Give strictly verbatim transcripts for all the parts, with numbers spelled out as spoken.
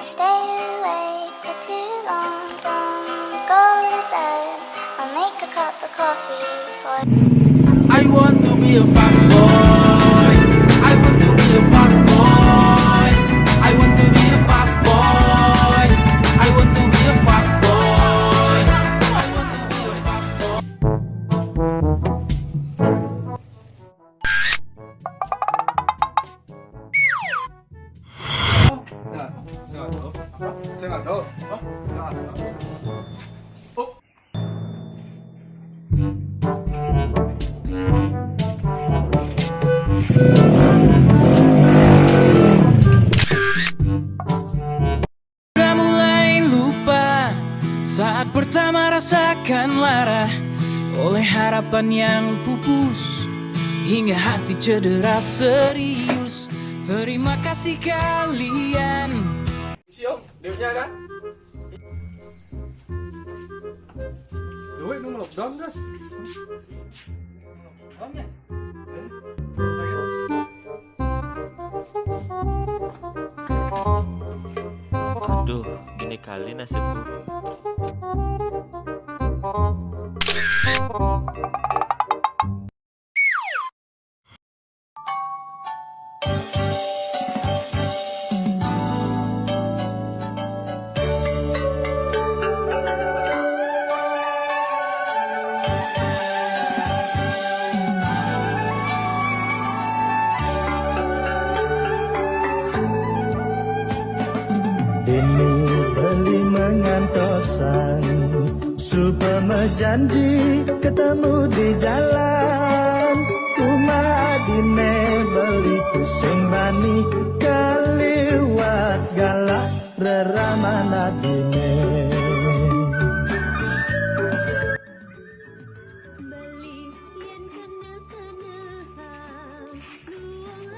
Stay awake for too long, don't go to bed. I'll make a cup of coffee for you. I want to be a fuck boy. I want to be a fuck boy. I want to be a fuck boy. I want to be a fuck boy. I want to be a fuck boy. Sudah mulai lupa saat pertama rasakan lara oleh harapan yang pupus hingga hati cedera serius. Terima kasih kalian. Siom, duitnya ada? Duit nu lockdown, guys. Aduh, ini kali nasibku. Dini beli mengantosan, supaya janji ketemu di jalan. Uma adine beli pusing bani keliwat galak reraman adine.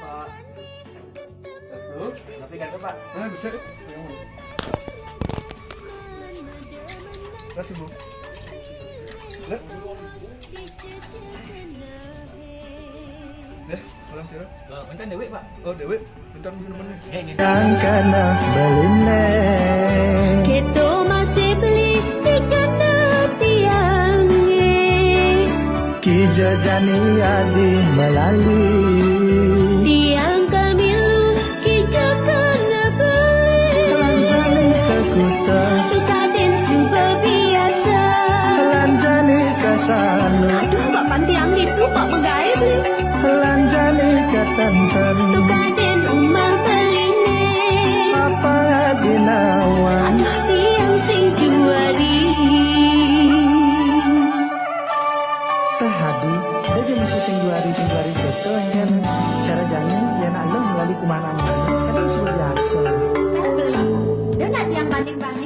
Pak. Halo? Tapi kan, Pak. Nah, bisa. Kasih, Bu. Lek. Deh, orang sira. Eh, enten dewek, Pak. Oh, dewek. Enten minumannya. Eh, ngene. Yang kana beline. Kita masih beli di kana tiang. Ki jejani adi melali. Tiang kamilu ki jekana beli. Lanjani ke kuta. Tukaden suba biasa. Lanjani ke sana. Aduh, bapan tiang itu kok menggaib, Li? Lanjani ke tenten. Tukaden umah beline. Apa dinawan? Aduh, tiang sing juari. Tah Hadi, dia jadi mesti sing juari, sing juari gitu, kan cara jani, ya nak lo melalui kumanan, kan itu sudah biasa. Dia nak yang banding-banding.